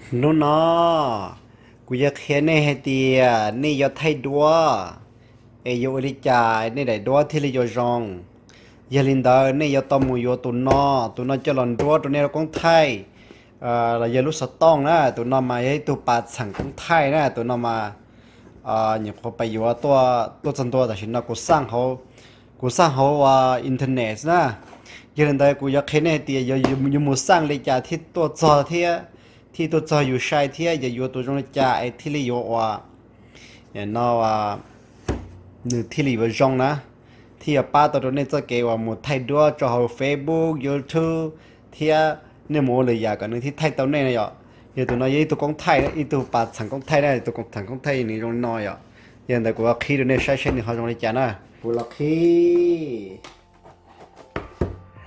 Hnub no kuv yuav qhia nej hais tias nej yuav thaij duab es yuav ua li cas nej daim duab thiaj li yuav zoo. Yog li ntawd nej yuav tau mus yuav tus no, tus no coj los nruab rau nej lub koob thaij los yog lub xov tooj na. Tus no mas yog ib tug pas txheem koob thaij na. Tus no mas nyuam qhuav pais yuav tuaj txog ntua tam sim no kuv xaj hauv, kuv xaj hauv internet na. Yog li ntawd kuv yuav qhia nej hais tias yuav mus xaj li cas thiaj tuaj txog thiab, thiaj tuaj txog yus sai thiab yuav yuav tus zoo li cas es thiaj li yuav ua no nws thiaj li yuav zoo na, thiaj yuav pab tau rau nej txoj kev uas mus thaij duab rau hauv Facebook, YouTube thiab nej mus ua lwm yam kom nws thiaj thaij tau nej na yom. Yog tus no yog ib tug koob thaij, ib tug pas txheem koob thaij na, tus koob txheem koob thaij nws zoo li no yom. Yog ntawd kuv qhib rau nej saib saib nws ho zoo li cas na. Kuv los qhib,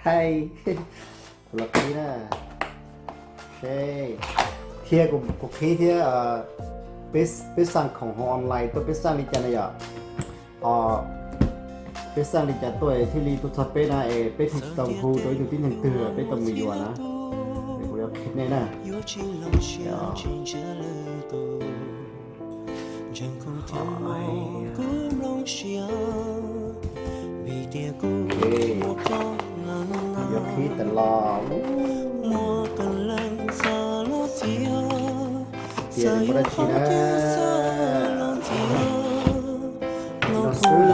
hais, kuv los qhib na. Thiab kuv qhib thiab, peb xaj khoom hauv online tuaj peb xaj li cas na yom. Peb xaj li cas tuaj thiaj li tuaj txog peb na es peb thiaj tsis tau hu rau ib tug tib neeg twg peb tau mus yuav na. Es kuv yuav qhia nej na. Yuav qhib tas los tias nws muaj dab tsi na. No xwb.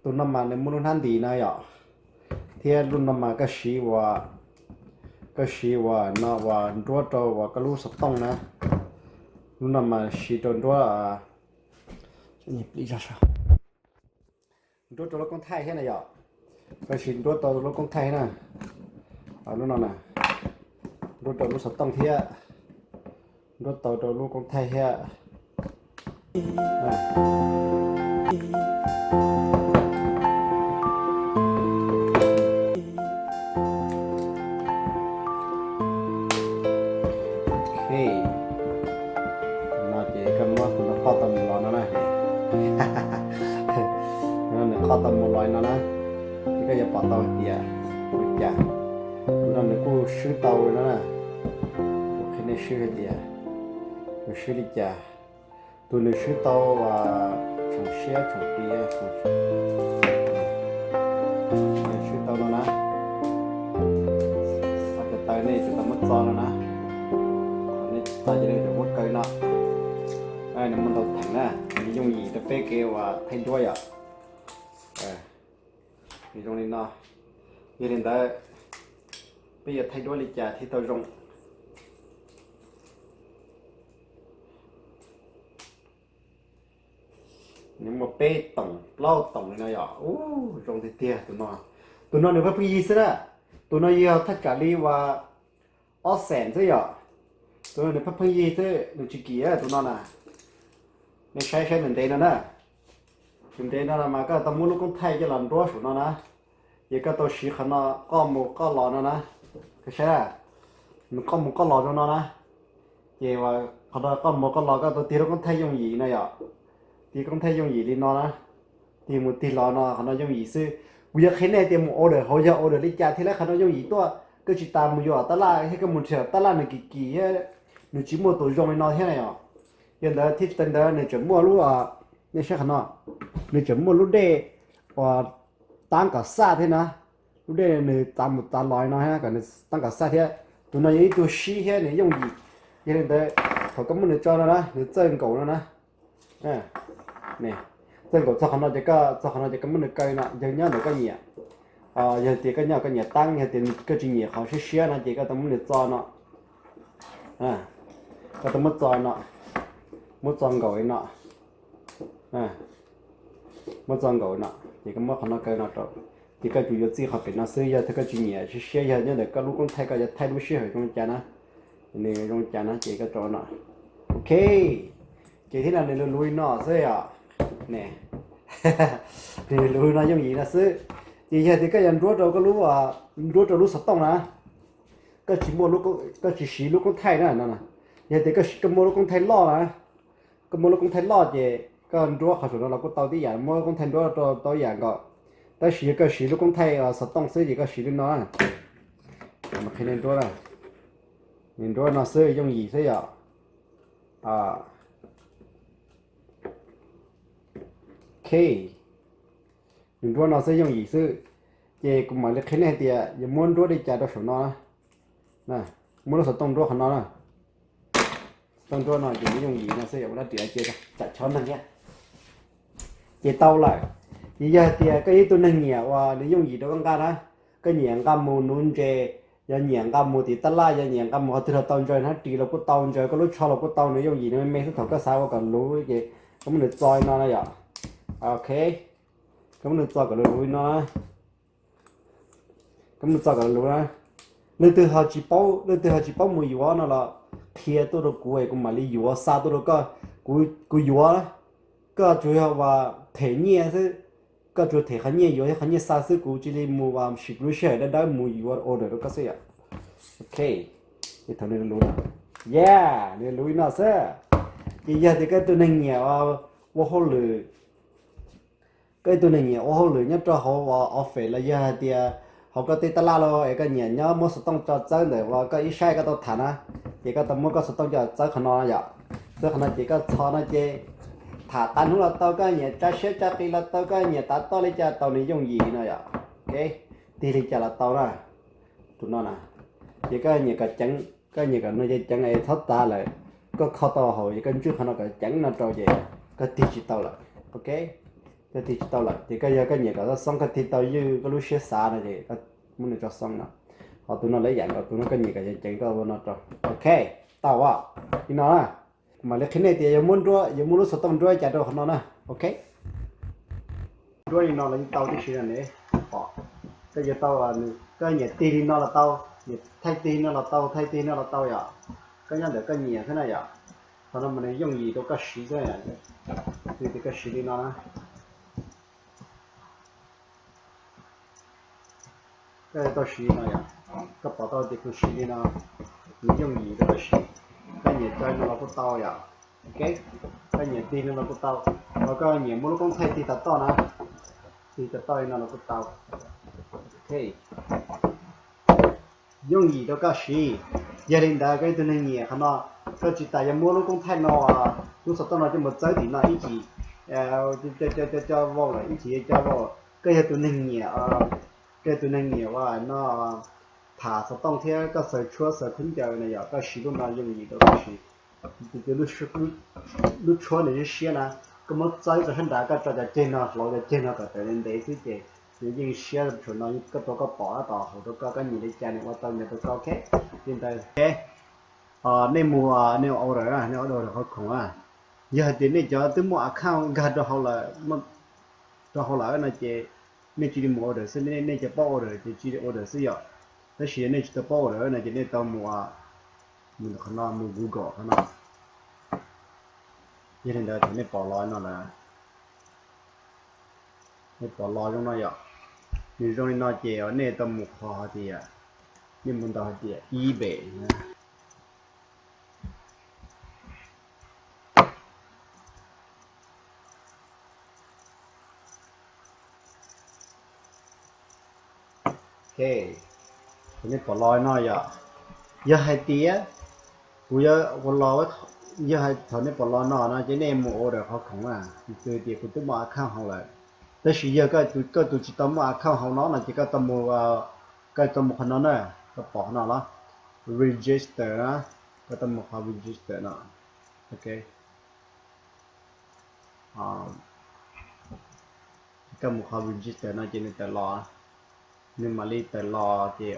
Tus no mas nws muaj lub hnab ntim no yom, thiab lub no mas koj siv ua, koj siv ua no ua nruab rau ua koj lub xov tooj na. Lub no mas siv rau nruab, nruab rau lub koob thaij thiab na yom. Koj siv nruab tau lub koob thaij na. Lub no na, nruab rau lub xov tooj thiab, nruab tau rau lub koob thaij thiab. No ces koj muab tus no qoj tau mus los no na. Tus no nws qoj tau mus los no na, ces koj yuav pom tau hais tias ua cas tus no nws kuj swb tau no na. Kuv qhia nej swb hais tias nws swb li cas. Tus nws swb tau tsoom siab tsoom piv, nws swb tau no na. Ob cov taw nej tsum tau muab txo no na. Nej txo ces nej tsum muab kaw no. Nws muaj ntau theem na, nws yooj yim rau peb kev uas thaij duab yom. Nws zoo li no. Yog li ntawd peb yuav thaij duab li cas thiaj tau zoo? Nws muaj peb toom plaub toom li no yom. Ub, zoo tiag tiag tus no. Tus no nws pheej pheej yig xwb na. Tus no yog thaj tsam li uas ob xees xwb yom. Tus no nws pheej pheej yig xwb, nws tsis kim tus no na. Nej saib saib nws ntev no na. Nws ntev no mas koj tau muab lub koob thaij coj los nruab saum no na. Ces koj tau siv qhov no qoj mus qoj los no na. Koj saib, nws qoj mus qoj los zoo no na. Ces qhov no qoj mus qoj los koj tau tig lub koob thaij yooj yim no yom. Tig koob thaij yooj yim li no na. Tig mus tig los no qhov no yooj yim xwb. Kuv yuav qhia nej tias mus order hauv yog order li cas thiaj li qhov no yooj yim tuaj. Koj tsis tas mus yuav tab laj thiab koj mus nrhiav tab laj nws kim kim thiab, nws tsis muaj tus zoo li no thiab na yom. Yog ntawd thiab tsis tas ntawd nws tseem muaj lub, nej saib qhov no, nws tseem muaj lub dej uas tab kom xaj thiab na. Lub dej nws txav mus txav los no kom nws tab kom xaj thiab. Tus no yog ib tug sib thiab nws yooj yim. Yog li ntawd thaum koj muab nws tso no na nws txawj nkaum no na. Txawj nkaum txog qhov no ces koj, txog qhov no ces koj muab nws kaw no, yog nyob ntawm koj nyiam. Yog tias koj nyob koj nyiam tab, yog tias koj tsis nyiam qhov siab siab no ces koj tau muab nws txo no. Koj tau muab txo no, muab txo nkaum li no. Muab txo nkaum no ces koj muab qhov no kaw no rau. Ces koj tsuas yuav txij qhov pem no xwb, yog tias koj tsis nyiam siab siab, yog nyob ntawm koj lub koob thaij koj yuav thaij lub sij hawm zoo li cas na, nws zoo li cas na ces koj rau no. Ok, ces thiab no nws luv luv li no xwb os. Nws luv no yooj yim no xwb. Ces yog tias koj yuav nruab rau koj lub, nruab rau lub xov tooj na, koj tsis muaj, koj tsis siv lub koob thaij na no, yog tias koj muaj lub koob thaij loj na, koj muaj lub koob thaij loj ces koj nruab qhov saum no los kuj tau tib yam, muab koob thaij nruab rau tau ib yam nkaus. Tab sis yog koj siv lub koob thaij xov tooj xwb ces koj siv li no. Qhia nws nruab, nws nruab no xwb yooj yim xwb yom. Ok, nws nruab no xwb yooj yim xwb. Ces kuv mam li qhia nej hais tias yuav muab nruab li cas rau saum no. Muab lub xov tooj nruab qhov no na. Xov tooj nruab no ces nws yooj yim no xwb, ua dab riam ces tsam chob neeg thiab. Ces tau lawm. Ces yog hais tias koj yog ib tug neeg nyiam uas nws yooj yim rau koj nqa na, koj nyiam nqa mus nuv ntses, yog nyiam nqa mus tiv tab laj, yog nyiam nqa mus qhov twg los tau, ntsaws hnab ris los kuj tau, ntsaws koj lub tsho los kuj tau, nws yooj yim nws me me xwb. Thaum koj xav ua kom luv ces koj muab nws txo li no na yom. Ok, koj muab nws txo kom luv luv li no na. Koj muab nws txo kom luv luv na. Leej twg ho tsis paub, leej twg ho tsis paub mus yuav no los qhia tuaj rau kuv es kuv mam li yuav xa tuaj rau koj. Kuv yuav, koj tsuas yog uas them nyiaj xwb. Koj tsuas them qhov nyiaj yuav thiab qhov nyiaj xa xwb, kuv cia li mus ua sim kuv lub sij hawm dawb dawb mus yuav order rau koj xwb yom. Ok, ces thaum nws luv no, yeah, nws luv li no xwb. Ces yog tias koj ib tug neeg nyiam ua hauj lwm, koj ib tug neeg nyiam ua hauj lwm nyob rau hauv office los yog hais tias hauv koj tej tab laj los es koj nyiam nyob muab xov tooj tso txawb ntawm uas koj ib sab koj tau tham na, ces koj tau muab koj xov tooj coj txawb qhov no yom. Txawb qhov no ces koj txhos no ces tham qab hnub los tau, koj nyiam tsa siab tsa qis los tau, koj nyiam tav toj li cas tau, nws yooj yim no yom. Ok, tig li cas los tau na. Tus no na, ces koj nyiam kom ceev, koj nyiam kom no ceev ceev es txhob tav lawm, koj kho tau hauv es koj ntswj qhov no kom ceev no rau ces koj tig tsis tau lawm. Ok, koj tig tsis tau lawm ces koj yog koj nyiam kom xoob xoob, koj tig tau ywj koj lub siab xav no ces koj muab nws tso xoob no. Ho tus no lawv yam nkaus, tus no koj nyiam kom ceev ceev koj ua no rau. Ok, tau a. Li no na, kuv mam li qhia nej tias yuav muab nruab, yuav muab lub xov tooj nruab li cas rau qhov no na. Ok, nruab li no los yeej tau tib si no ne. Pom, koj yuav tau, koj nyiam tig li no los tau, nyiam thaij tig li no los tau, thaij tig li no los tau yom. Koj nyob ntawm koj nyiam xwb na yom. Qhov no mas nws yooj yim rau koj siv xwb, tias koj siv li no na. Koj tau siv no yom, koj pom tau tias kuv siv li no, nws yooj yim rau koj siv. Koj nyiam tso li no los kuj tau yom. Ok, koj nyiam tig li no los kuj tau, ho koj nyiam muab lub koob thaij tig tom toj na, tig tom toj li no los kuj tau. Ok, yooj yim rau koj siv. Yog li ntawd koj ib tug neeg nyiam qhov no, koj tsis tas yuav muab lub koob thaij no, lub xov tooj no coj mus txawb tim no ib chim, coj vau lawm ib chim coj vau. Koj yog tus neeg nyiam, koj yog tus neeg nyiam ua no, tham xov tooj thiab koj xaws tshuab xaws khaub ncaws na yom, koj siv lub no yooj yim rau koj siv. Lub tshuab nws siab siab na, koj muab txawb rau sab nrad, koj tso cov ceg no hlauv cov ceg no kom tawm ntev ntev xwb ces nws yeej siab. Tshuav no koj rau koj pom tab tom hauv rau koj, koj nyiam li cas nws ua tau nyias rau koj. Ok, li ntawd. Nej mus, nej order, nej order qhov khoom a, yog hais tias nej cov twb muaj account nkag rau hauv lawm no ces nej cia li mus order xwb, nej cov paub order ces cia li order xwb yom. Tab sis nej tsis tau paub order no ces nej tau mus, mus qhov no, mus Google qhov no. Yog li ntawd thaum nej pom los no lawm, nej pom los zoo no yom, nws zoo li no ces nej tau mus qhov hais tias, nej mus ntaus hais tias eBay. Ok, thaum nej pom los no yom, yog hais tias kuv yuav ua los, yog thaum nej pom los no no ces nej mus order qhov khoom na, piv txwv tias kuv twb muaj account hauv lawm. Tab sis yog koj tus tsis tau muaj account hauv no no ces koj tau mus, koj tau mus qhov no na, koj pom qhov no los, register na, koj tau mus qhov register no. Ok, koj mus qhov register no ces nws tawm los, nws mam li tawm los ces,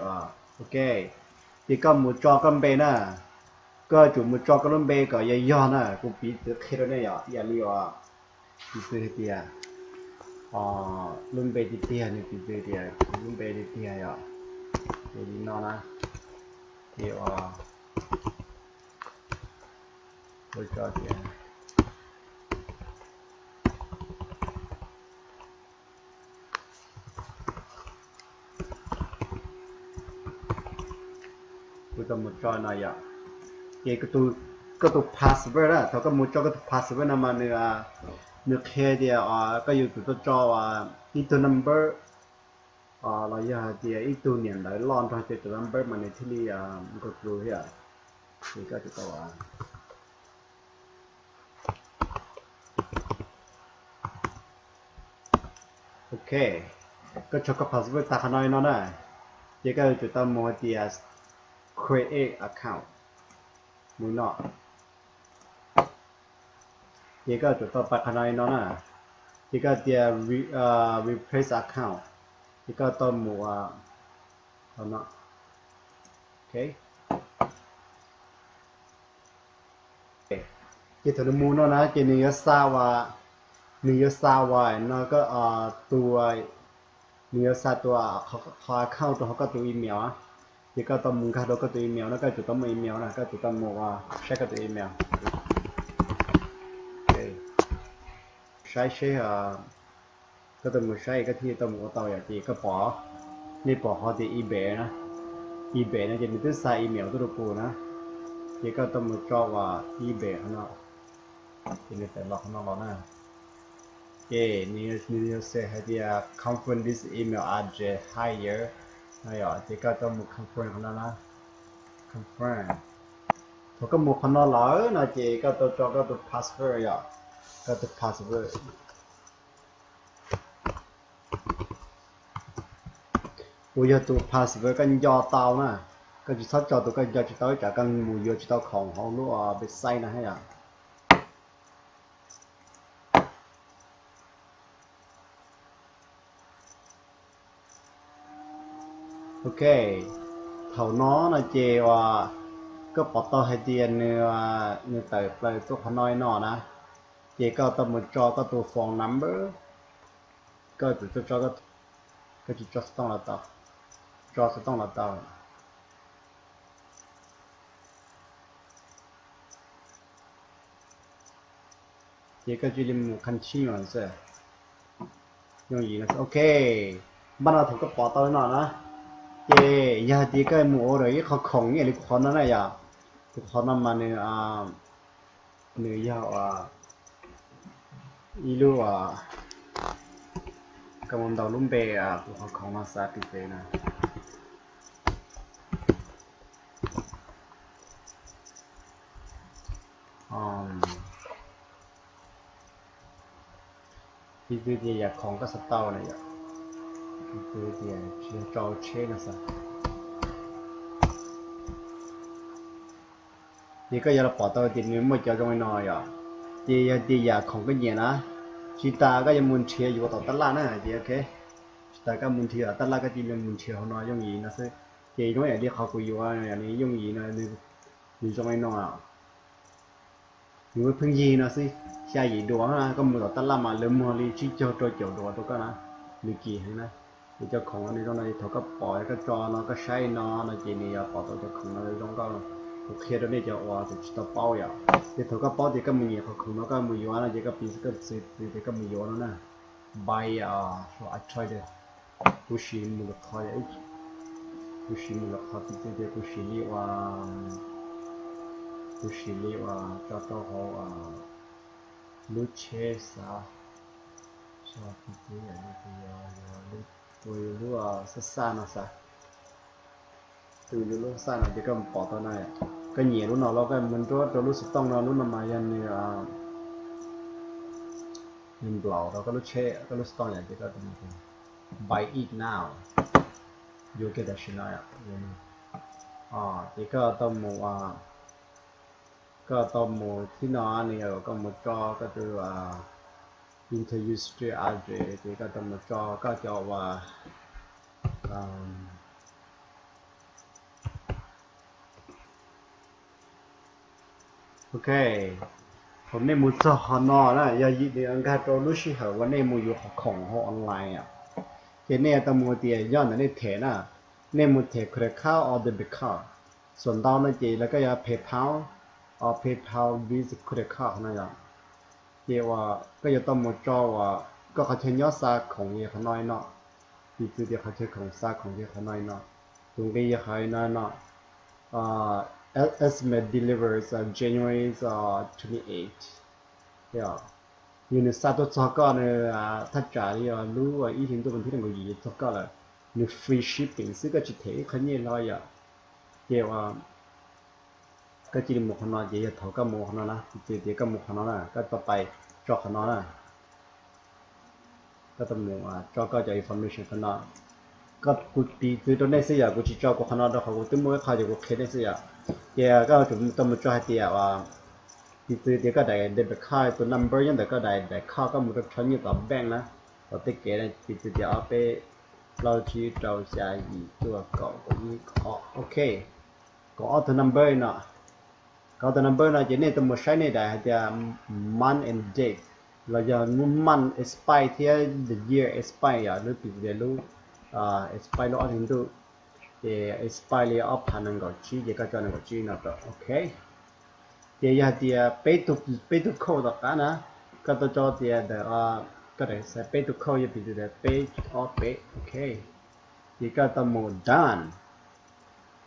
ok, ces koj mus tso koj npe na, koj yuav tsum mus tso koj lub npe kom yog yog na, kuv piv txwv qhia rau nej yom, ib yam li uas piv txwv hais tias lub npe tiag tiag, nws piv txwv tias kuv lub npe tiag tiag yom, ces li no na, ces ua tso tias kuv tau mus tso no yom, ces koj tus password na, thaum koj mus tso koj tus password no mas nws, nws qhia tias koj yuav tsum tau tso ib tug number, los yog hais tias ib tug niam ntawv loj nrog ces tus number mas nws thiaj li go through thiab. Ces koj tsum tau Ok, koj tso koj password tag qhov no li no na, ces koj yuav tsum tau mus hais tias create account, mus no, ces koj yuav tsum tau pais qhov no li no na, ces koj tias replace account, ces koj tau mus no. Ces thaum nws mus no na ces nws yuav xa uas, nws yuav xa uas no koj tus, nws yuav xa tus qhov account rau hauv koj tus email, ces koj tau mus nkag rau koj tus email no, koj yuav tsum tau muaj email na, koj yuav tsum tau mus saib koj tus email, saib seb, koj tau mus saib koj thiaj tau mus ua tau yom. Ces koj pom, nej pom qhov tias eBay na, eBay no ces nws twb xa email tuaj rau kuv na, ces koj tau mus tso uas eBay qhov no, ces nws tawm los qhov no los na. Ces nws yuav xav hais tias confirm this email address higher no yom, ces koj tau mus confirm qhov no na, confirm. Thaum koj mus qhov no lawm no ces koj tau tso koj tus password yom, koj tus password uas yog tus password koj nco tau na, koj tsis txhob tso tus koj nco tsis tau, tsam koj mus yuav tsis tau khoom hauv lub website no thiab yom. Ok, thaum no no ces uas koj pom tau hais tias nws, nws tawm plaws tuaj qhov no no na, ces koj tau mus tso koj tus phone number, koj tsis tso, koj tsis tso xov tooj los tau, tso xov tooj los tau. Ces koj cia li mus continue xwb. Yooj yim no xwb. Ok, npaj no thaum koj pom tau li no na, ces yog hais tias koj mus ua rau ib qhov khoom ib yam li kuv qhov no na yom, kuv qhov no mas nws, nws yog ib lub, koj mus ntaus lub npe kuv qhov khoom no xav pis pes na. Piv txwv tias yam khoom koj xav tau na yom, piv txwv tias tsis yog rau tsheb no xav. Ces koj yuav los pom tau tias nws muaj cov zoo li no yom. Ces yog tias yam khoom koj nyiam na, tsis tas koj yuav mus nrhiav yuav tom tab laj na ces ok, tsis tas koj mus nrhiav tom tab laj koj cia li mus nrhiav hauv no yooj yim no xwb. Ces zoo yam li qhov kuv yuav, yam li yooj yim no, nws zoo li no. Nws muaj pheej yig no xwb, xya yim duas na, koj mus tom tab laj mas lawv muag li tsib caug rau caum duas rau koj na, nws kim heev na. Ces cov khoom no nws zoo no, thaum koj pom koj tso no koj saib no no ces nws yuav pom tau cov khoom no zoo nkauj. Kuv qhia rau nej cov uas tsis tau paub yom. Ces thaum koj paub tias koj mus nyiam qhov khoom no koj mus yuav no ces koj piv koj txwv tias koj mus yuav no na. Buy, I try to, kuv siv mus lwm qhov, kuv siv mus lwm qhov piv txwv tias kuv siv li ua, kuv siv li ua tso rau hauv lub tsheb xav, piv txwv yam li tus, tus lub xab xaj no xav, tus lub xab xaj no ces koj mus pom tau na, koj nyiam lub no los koj mus nruab rau lub xov tooj no, lub no mas yog nws, nws nplaum rau koj lub tsheb koj lub xov tooj yom, ces koj buy it now, yuav kiag tam sim no. Ces koj tau mus, koj tau mus thib no nws yuav kom koj mus tso koj tus internet street address, ces koj tau mus tso koj cov uas Ok, thaum nej mus txog qhov no na, yog nkag rau lub sij hawm uas nej mus yuav qhov khoom hauv online, ces nej tau mus tias yog ntawm nej them na, nej mus them credit card or debit card. Xuam ntau no ces lawv koj yog PayPal, PayPal, Visa, credit card no yom. Ces uas koj yuav tau mus tso uas koj qhov chaw nyob xa khoom yog qhov no no, piv txwv tias qhov chaw khoom xa khoom yog qhov no no, tus nqi yog qhov no no, estimate delivery January twenty eight. Yog nws xa tuaj txog koj nws thaj tsam li lub ib hlis ntuj vas thib nees nkaum yim txog koj lawm, nws free shipping xwb, koj tsis them ib qho nyiaj hlo yom. Ces ua koj cia li mus qhov no, ces yog thaum koj mus qhov no na, piv txwv tias koj mus qhov no na, koj tau pais tso qhov no na, koj tau mus tso koj cov information qhov no. Koj, kuv piv txwv rau nej xwb yom, kuv tsis tso kuv qhov no rau qhov kuv twb muaj ib qho ces kuv qhia nej xwb yom. Ces koj tau mus tso hais tias piv txwv tias koj daim debit card tus number nyob ntawm koj daim, daim card koj mus rau rho nyiaj tom bank na, tom tej kev na, piv txwv tias ob peb plaub tsib rau xya yim cuaj kaum kaum ib kaum ob, ok. Kaum ob tus number no, kaum ob tus number no ces nej tau mus saib nej daim hais tias month and date los yog lub month expire thiab the year expire yom, lub piv txwv tias lub expire lub ob hlis ntuj, ces expire li ob phav nees nkaum tsib ces koj tso nees nkaum tsib no rau, ok. Ces yog hais tias peb tug code tom qab na, koj tau tso tias ntawm, koj daim xaiv peb tug code yog piv txwv tias peb ob peb, ok. Ces koj tau mus done,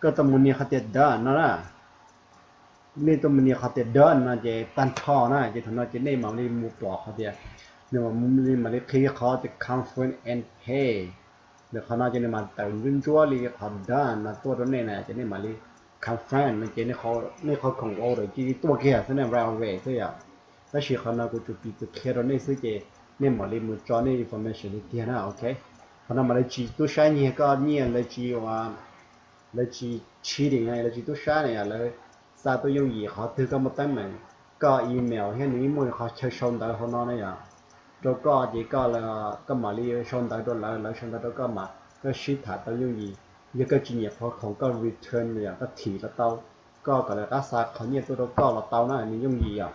koj tau mus nias qhov tias done no na. Nej tau mus nias qhov tias done no ces tag nrho na, ces thaum no ces nej mam li mus pom qhov tias, nws mam li, mam li qhia qhov tias confirm and pay. Ntawm qhov no ces nws mam tawm ntsuab ntsuab li qhov done no tuaj rau nej na, ces nej mam li confirm no ces nej qhov khoom order cia li tuaj kiag xwb na, right away xwb yom. Tab sis qhov no kuv tsuas piv txwv qhia rau nej xwb ces nej mam li mus tso nej information li tiag na, ok. Qhov no mas lawv tsis tub sab nyiag koj nyiaj, lawv tsis, lawv tsis cheating, lawv tsis tub sab na yom, lawv xa tuaj yooj yim qhov twg koj muaj teeb meem, koj email thiab nws yeej muaj qhov chaw sau ntawv hauv no na yom. Rau koj ces koj, koj mam li sau ntawv rau lawv, lawv sau ntawv rau koj mas koj sib tham tau yooj yim. Yog koj tsis nyiam qhov khoom koj return yom, koj thim los tau, koj kom lawv rov qab xa qhov nyiaj tuaj rau koj los tau na, nws yooj yim yom.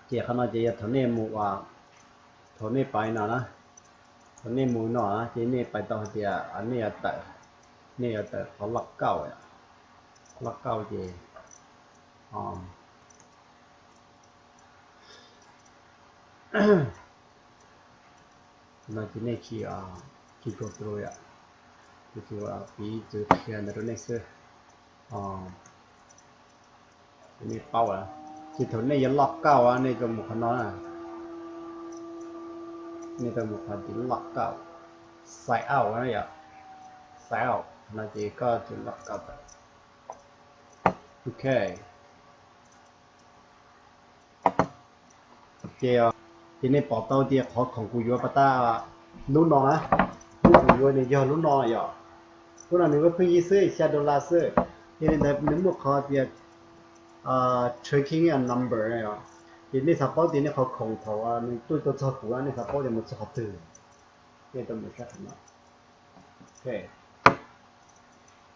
Ces qhov no ces yog thaum nej mus, thaum nej pais no na, thaum nej mus no na ces nej pais tau hais tias nej yuav tawm, nej yuav tawm qhov loj kauj, loj kauj ces no ces nej tsis, tsis go through yom, kuv tsuas piv txwv qhia ntawd rau nej xwb. Nej paub lawm, ces thaum nej yuav log out nej tau mus qhov no na, nej tau mus qhov tias log out, sign out na yom, sign out no ces koj tsis log out tawm. Ok. Ces, ces nej pom tau tias qhov khoom kuv yuav pas tas lub no na, lub kuv yuav nws yog lub no yom. Lub no nws pheej yig xwb xya dollar xwb, yog li ntawd nws muaj qhov tias tracking number yom. Ces nej xav paub tias nej qhov khoom thaum nws tuaj tau txog kuv, nej xav paub tias mus txog qhov twg, nej tau mus saib qhov no.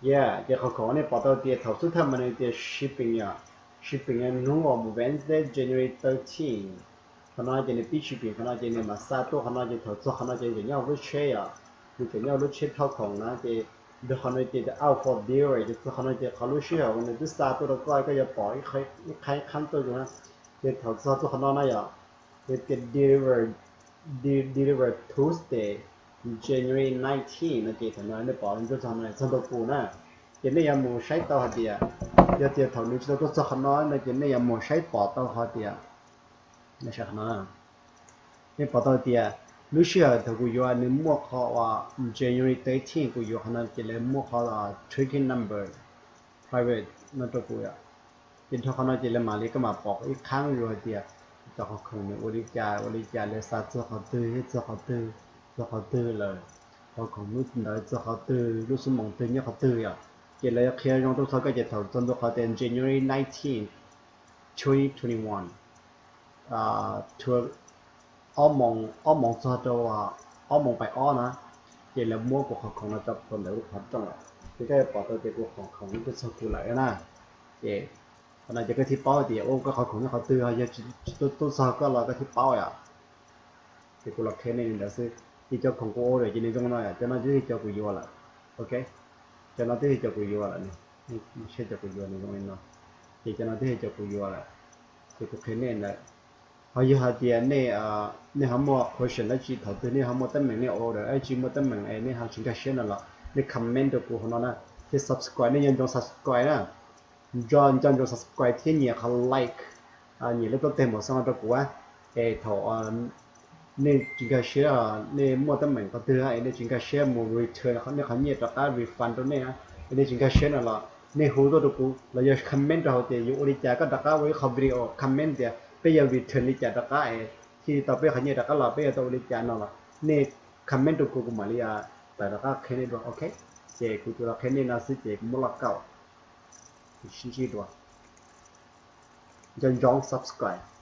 Yeah, ces qhov khoom nej pom tau tias thaum xub thawj mas nws tias shipping yom, shipping hnub uas Wednesday, January thirteen. Qhov no ces nws pib shipping, qhov no ces nws mam xa tuaj qhov no ces thaum txog qhov no ces nws tseem nyob hauv lub tsheb yom, nws tseem nyob hauv lub tsheb thauj khoom na ces nrog qhov no ces out for delivery ces txog qhov no ces qhov lub sij hawm uas nws twb xa tuaj rau koj, koj yuav pom ib qhab ib qhab tuaj rau na. Ces thaum txog tuaj qhov no na yom, ces tias deliver, deliver Tuesday, January nineteen no ces thaum no nej pom ntsuab txog no txog ntua kuv na. Ces nej yuav mus saib tau hais tias, yog tias thaum nws tsis tau tuaj txog qhov no no ces nej yuav mus saib pom tau hais tias, nej pom tau tias lub sij hawm thaum kuv yuav nws muaj qhov uas January thirteen kuv yuav qhov no ces lawv muaj qhov tracking number private no rau kuv yom. Ces nrog qhov no ces lawv mam li, koj mam pom ib qhab zuj zus hais tias cov qhov khoom nws ua li cas ua li cas, lawv xa txog qhov twg thiab txog qhov twg, txog qhov twg lawm, qhov khoom hnub ntawd txog qhov twg, lub xuab moos twg nyob qhov twg yom. Ces lawv yuav qhia zoo tuaj txog koj ces thaum txog ntua qhov tias January nineteen, twenty twenty-one, ob moos, ob moos txog rau ob moos pais ob na, ces lawv muab kuv qhov khoom no tso plhuav ntawm lub qhov rooj lawm. Ces koj yuav pom tau tias kuv qhov khoom no twb txog kuv lawm na. Ces qhov no ces koj thiaj paub tias ua koj qhov khoom nyob qhov twg, yog tsis tuaj txog koj los koj thiaj paub yom. Ces kuv los qhia nej li ntawd xwb. Ces cov khoom kuv order ces nws zoo no yom, cov no twb yog cov kuv yuav lawm. Ok, cov no twb yog cov kuv yuav lawm, saib cov kuv yuav nws zoo li no. Ces cov no twb yog cov kuv yuav lawm, ces kuv qhia nej ntawd. Ho yog hais tias nej, nej ho muaj question dab tsi thaum twg nej ho muaj teeb meem nej order dab tsi muaj teeb meem es nej ho tsis nkag siab no los nej comment rau kuv hauv no na. Thiab subscribe, nej nco ntsoov subscribe na. Nco, nco ntsoov subscribe thiab nyem qhov like, nyem lub tau teg mos xoo rau kuv, es thaum nej tsis nkag siab, nej muaj teeb meem qhov twg es nej tsis nkag siab mus return nej qhov nyiaj rov qab refund rau nej, es nej tsis nkag siab no los nej hu tuaj rau kuv los yog comment rau hauv tias yuav ua li cas, koj rov qab ua ib qho video comment tias peb yuav return li cas rov qab es thiaj tau peb qhov nyiaj rov qab los, peb yuav tau ua li cas no los nej comment rau kuv, kuv mam li tawm rov qab qhia nej dua, ok? Ces kuv tsuas los qhia nej no xwb ces kuv muab log out, sib ntsib dua, nco ntsoov subscribe.